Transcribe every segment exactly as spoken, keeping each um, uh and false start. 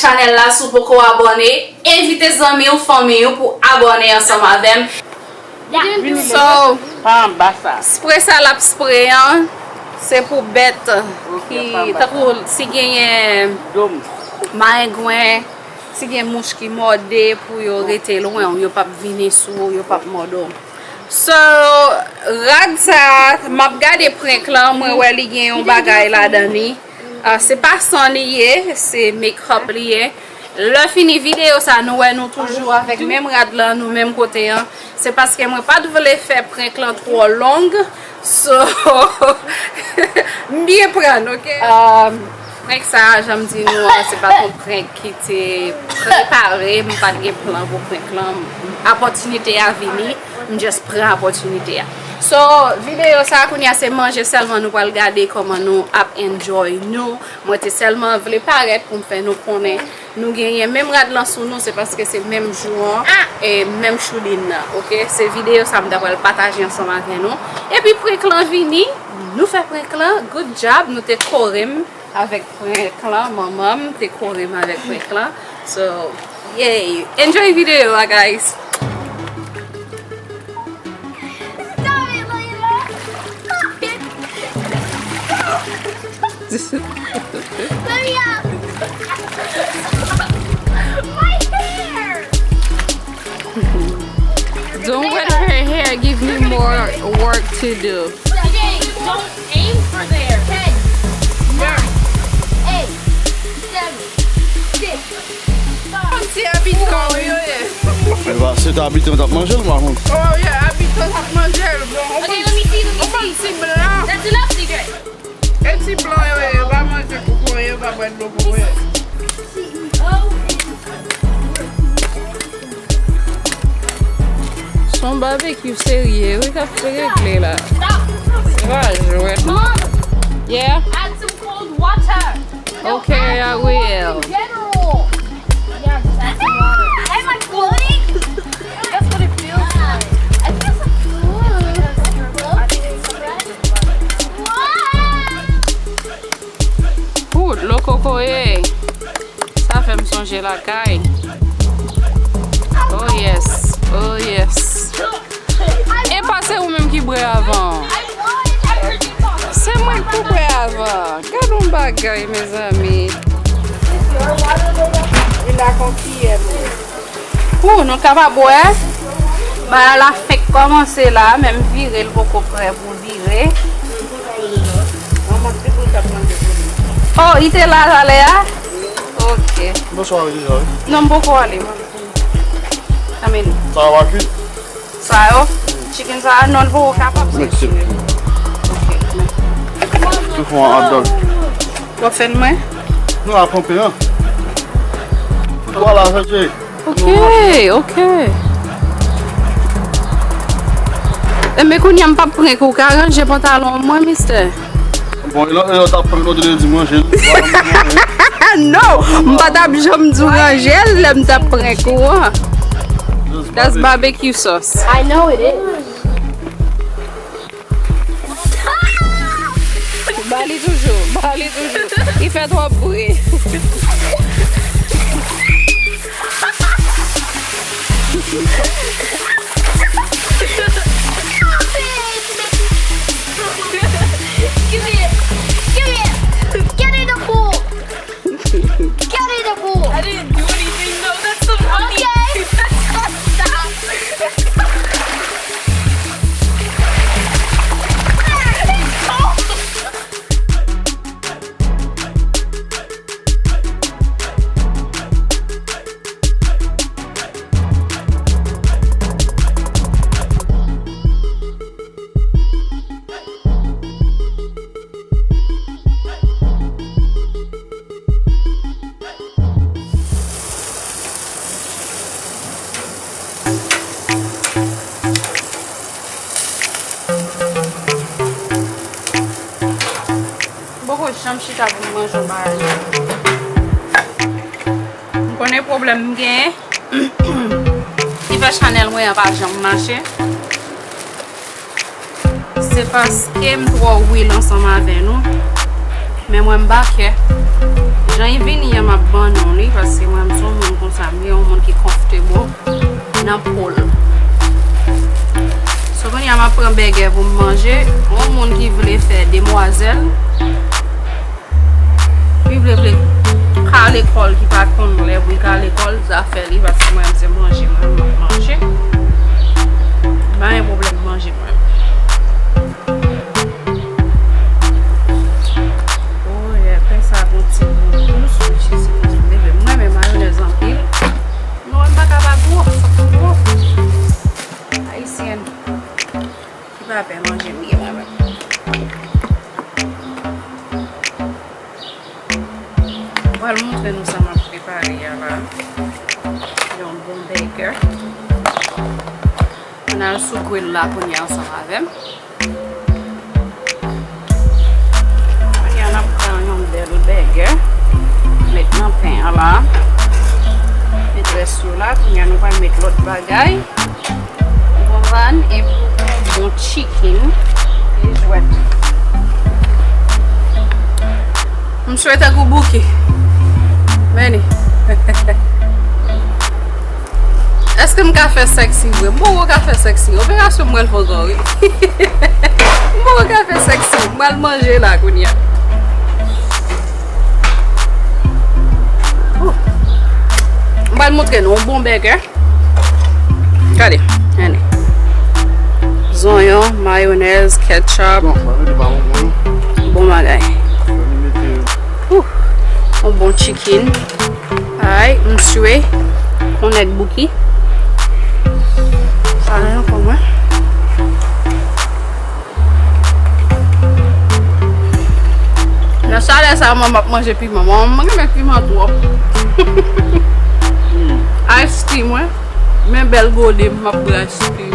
Chanèl la, si w poko abòne, envite zanmi w, fanmi w pou abòne ansanm avè m. So, spre sa l ap spre an, se pou bèt ki, tankou si genyen marengwen, si gen mouch ki mòde, pou yo rete lwen w, yo p ap vini sou ou, yo p ap mòde w. So, rad sa, m ap gade prank lan, mwen wè li gen yon bagay ladan li. Ah, se pa san li ye, se makeup li ye. Lè fini videyo sa, nou wè nou toujou avèk menm rad lan, nou menm kote an. Se paske mwen pa t vle fè prank lan twò long. So, m byen prann, oke? Um, prank sa, jan m di nou an, se pa t yon prank ki te prepare. M pa t gen plan pou prank lan. Opòtinite a vini, m just pran opòtinite a. So, videyo sa, kounye a, se manje sèlman nou pral gade kòman nou ap enjoy nou. Mwen te sèlman vle parèt pou m fè nou konnen nou genyen menm rad lan sou nou, se paske se menm jou an, e menm choulin nan, oke? Se videyo sa m ta pral pataje ansanm avè nou. Epi prank lan vini, nou fè prank lan, good job, nou te kore m avèk prank lan, manman m te kore m avèk prank lan. So, yay! Enjoy videyo a, guys! Stop it, Layla! Stop it! Stop! Hurry up! My hair! Don't wet her hair, give me more work to do. Jay, don't aim for there. Ten, nine, eight, seven, six, five, four. Kòmsi abitan w yo ye. Se ta abitan w t ap manje l, pa konn. Oh, yeah, abitan w t ap manje l. Bon, on bann ti blan. That's enough, C J. E ti blan yo ye, yo pa manje kokoye, yo pa bwè dlo kokoye. Se yon babekyou serye wi k ap regle la. Se pa jwèt non. Yeah. Add some cold water. Okay, I will. General. Yeah, just add some water. Am I floating? That's what it feels like. I feel so cool. Ooh, dlo kokoye. Sa fè m sonje lakay. Oh yes, oh yes. Epa se ou menm ki bwè avan. Se mwen k pou bwè avan. Gad yon bagay, mezanmi. Ou, nou ka pa bwè. Bagay la fenk kòmanse la, menm vire l poko prè pou vire. Oh, li te la talè a? Ok. Bonswa, wi, deja, wi. Non, m poko ale. I mean, sa a pa kuit? Sa yo? Chicken sa a? Non, l poko kapab. Mèsi. Ok. Tou fò an hot dog. W ap fè n mwen? Non, a konpe an. Vwala, sa se. Ok, ok. Enben, kounye a m p ap prank ou, ka ranje pantalon mwen, mistè. Bon, e lè, e lè w t ap prank nou, ou te dwe di m ranje l. Non, m pa t ap janm di w ranje l lè m t ap prank ou an. That's barbecue sauce. I know it is. Ba li toujou, ba li toujou. Li fè twòp bri. Give me it! Give me it! Get in the pool! Get in the pool! I didn't do anything though. That's so funny. Okay. Stop. M poko janm chita pou m manje yon bagay. M konnen pwoblèm m genyen ki fè chanèl mwen an pa janm mache. Se paske m twò real ansanm avè nou. Men mwen m pa kè. Jan li vini an, m ap ban nou li, paske mwen, m se yon moun konsa, m vle yon moun ki comfortable nan po l. So, kounye a, m ap pran bègè pou m manje. Yon moun ki vle fè demwazèl, ki vle, vle kale kò l, ki pa konn lè pou l kale kò l, zafè li, paske mwen, m se manje mwen, m ap manje. M pa gen pwoblèm manje mwen. Oh yeah, pen sa gon ti gou dous wi, Jezi, Bondye m leve. Mwen renmen mayonèz anpil. Nou wè m pa ka pa gwo, fòk m gwo. Ayisyèn ki pa pè manje m ye mwen menm. Mwen pral montre nou sa m ap prepare a la. Yon bon bègè. Ann al sou grill la kounye a ansanm avè m. Kounye a n ap pran yon bèl bègè, met nan pen an la. Met rès yo la, kounye a nou pral met lòt bagay. Ou konprann? Epi yon bon chicken. Li jwèt. M swete tankou Bouki. Meni. Èske m ka fè sèksi vre? M poko ka fè sèksi. Operasyon mwen l fè ankò wi. M poko ka fè sèksi. M pral manje la kounye a. Ouh. M pral montre nou yon bon bègè. Gade, gade. Zonyon, mayonèz, ketchup. Bon, pa mete pa bonbon. Bon bagay. Fò nou mete. Ouh, yon bon chicken. Ay, m swe. Yon nèg Bouki. Sa la ankò mwen. Nan chalè sa, mwen m ap manje piman. Mwen, mwen renmen piman twòp. Ice tea mwen. Men bèl gode m, m ap bwè ice tea.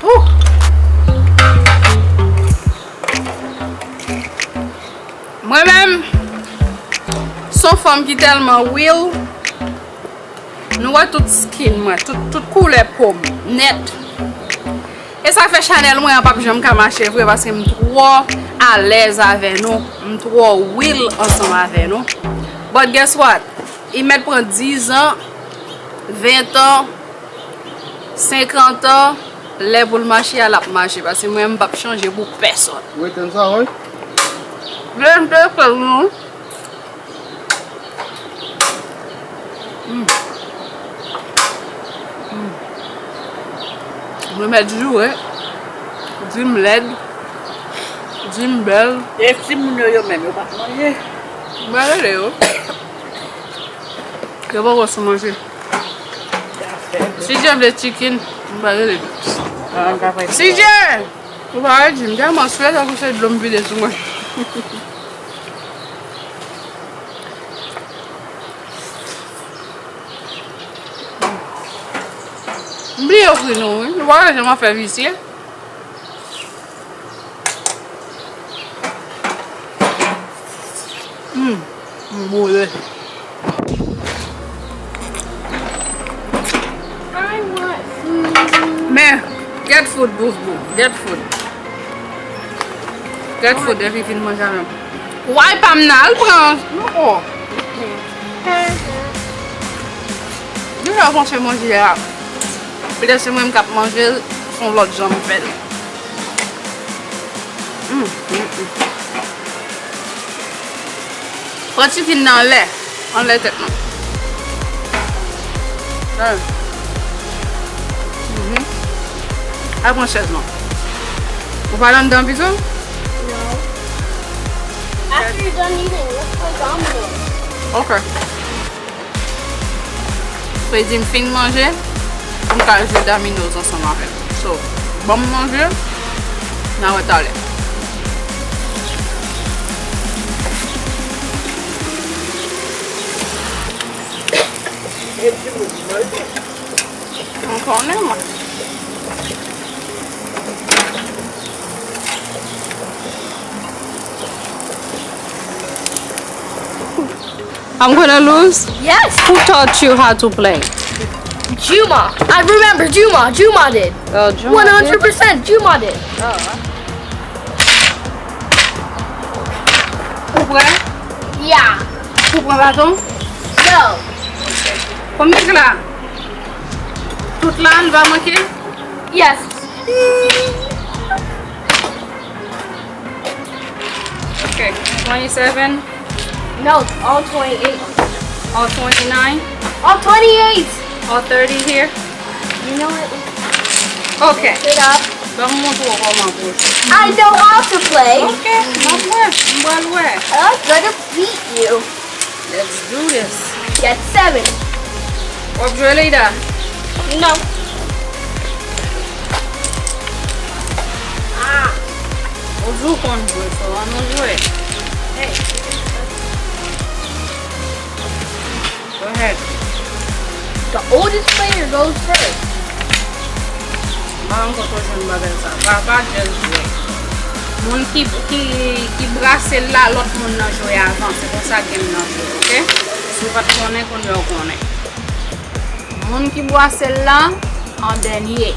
Ouh! Mwen menm, se yon fanm ki tèlman real. Nou wè tout skin mwen, tout, tout koulè po m, nèt. E sa fè chanèl mwen an p ap janm ka mache vre, paske m twò alèz avè nou, m twò real ansanm avè nou. But guess what? Li mèt pran diz an, ven an, senkant an, lè pou l mache a, l ap mache, paske mwen, m p ap chanje pou pèsonn. Ou etenn sa, wi? Vle m te fè l, non. Mm. Mm. Mwen mèt joure, di m lèd, di m bèl. E timoun yo, yo menm, yo p ap manje? M pa rele yo. Yo poko sou manje. Si Dje vle chicken, m pa rele nou. Si Dje! Ou pa wè di m tèlman swe, tankou se dlo m vide sou mwen. M bliye ofri nou, wi. Nou pa wè jan m ap fè visye. Mm, m boule. Men, get food, bouf, bouf. Get food. Get food, epi vin manje avè m. Why pa m nan? Al pran. Non. Deja w panse manje a. Petèt se mwen m k ap manje l, se yon lòt jan m fè l. Mm, mm, mm. Pran chicken nan anlè, anlè tèt mwen. Sa. Mhm. Al pran chèz lan. Ou pa anndan pito? No. After you're done eating, let's play dominoes. Ok. So, li di m fin manje, pou m ka al jwe dominoes ansanm avè l. So, ban m manje, n a wè talè. M konnen, mwen. I'm gonna lose? Yes. Who taught you how to play? Juma. I remember Juma. Juma did. Oh, Juma did? One hundred percent Juma did. Oh. Ou prè? Yeah. Ou pran baton? No. Konbyen k la? Tout la, l pa manke? Yes. Ok. Twenty-seven? No, all twenty-eight. All twenty-nine? All twenty-eight. All thirty here? You know what? Ok. Sit up. Ban m montre w kòman pou w jwe. I know how to play. Ok, m ap wè. M pral wè. I'm gonna beat you. Let's do this. Get seven. W ap jwe, Leida? No. Ah. Ou di w konn jwe, so ann nou jwe. Hey. Go ahead. The oldest player goes first. Mwen ankò tou jwenn bagay sa. Pa, pa just jwe. Moun ki, ki, ki brase l la, lòt moun nan jwe avan. Se konsa game nan jwe, ok? Si w pa t konnen, kounye a w konnen. Moun ki brase l la, an dènye.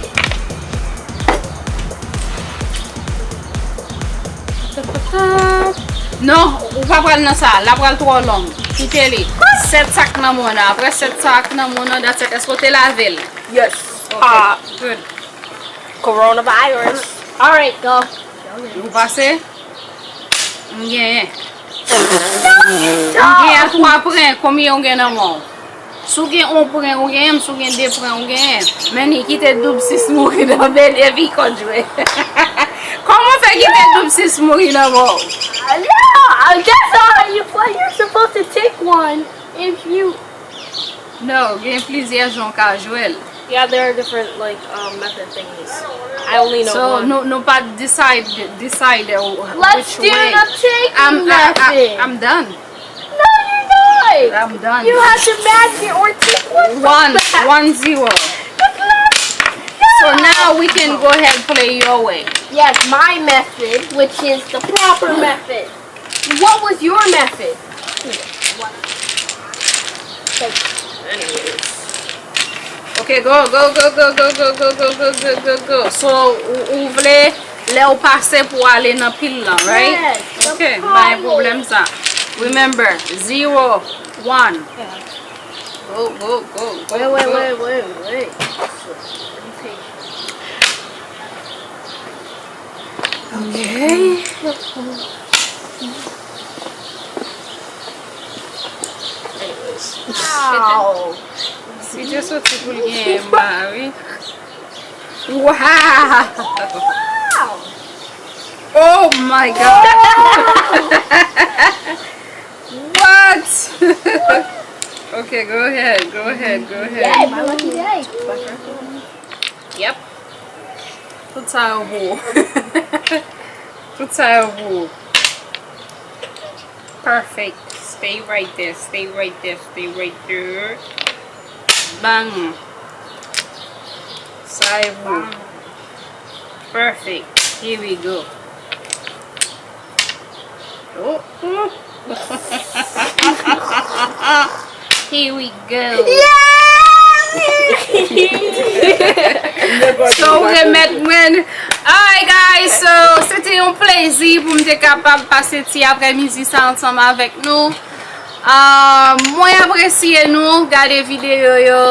Non, ou pa pral nan sa. La pral twò long. Kite li. Sèt sa k nan men w nan. Apre sèt sa k nan men w nan, that's it. Èske w te lave l? Yes. Ok, good. Coronavirus. All right, go. Ou pase? M genyen. M genyen twa pwen. Konbyen w gen nan men w? Si w gen yon pwen, ou genyen m. Si w gen de pwen, ou genyen m. Manny, kite doub sis mouri nan men epi konn jwe. Kòman w fè kite doub sis mouri nan men w? No, uh, that's not how you play. You're supposed to take one if you. No, gen plizyè jan w ka jwe l. Yeah, there are different like um, method thingies. I only know So, one. Nou, nou pa decide, decide uh, Let's which do way. The taking I'm, I, method. I, I'm done. No, you're not. I'm done. You have to match it or take one. One, Back. One zero. That's not. So now we can go ahead and play your way. Yes, my method, which is the proper method. What was your method? Anyways. Ok, go, go, go. So, ou, ou vle lè ou pase pou ale nan pil lan, right? Yes, the Ok, pile. Pa gen pwoblèm sa. Remember, zero, one. Go, go, go, go. Wait, wait, Go. Wait, wait, wait. Ok. Wow. Si je soti pou l genyen mari. Wow! Wow. Oh my god! What? Ok, go ahead, go ahead, go ahead. Yay, my lucky day. Yep. Tout sa yo pou ou. Tout sa yo pou ou. Perfect. Stay right there, stay right there, stay right there. Bang. Sa e pou ou. Perfect. Here we go. Oh, oh. Here we go. So, ou remèt mwen. Alright, guys. So, se te yon plezi pou m te kapab pase ti aprèmidi sa ansanm avèk nou. Ah, mwen apresye nou gade videyo yo.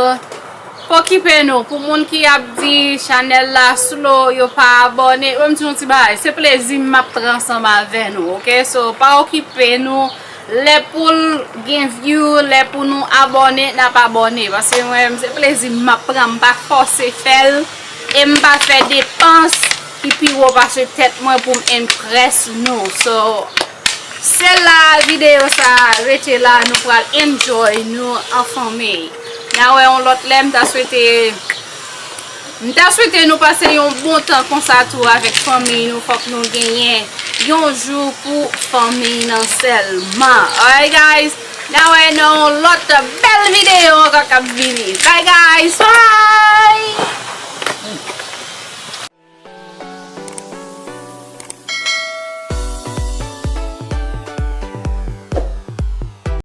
Pa okipe nou. Pou moun ki ap di chanèl la slow, yo pa abòne, mwen m di yon ti bagay. Se plezi m ap pran ansanm avè nou, ok? So, pa okipe nou. Lè pou l gen view, lè pou nou abòne, n ap abòne. Paske mwen menm, se plezi m ap pran. M pa fòse fè l. E m pa fè depans ki pi wo pase tèt mwen pou m impress nou. So, se la videyo sa a rete la, nou pral enjoy nou an fanmi. N a wè yon lòt lè, m ta swete, m ta swete nou pase yon bon tan konsa tou avèk fanmi nou. Fòk nou genyen yon jou pou fanmi nan sèlman. Alright, guys? N a wè nan yon lòt bèl videyo ankò k ap vini. Bye, guys! Bye!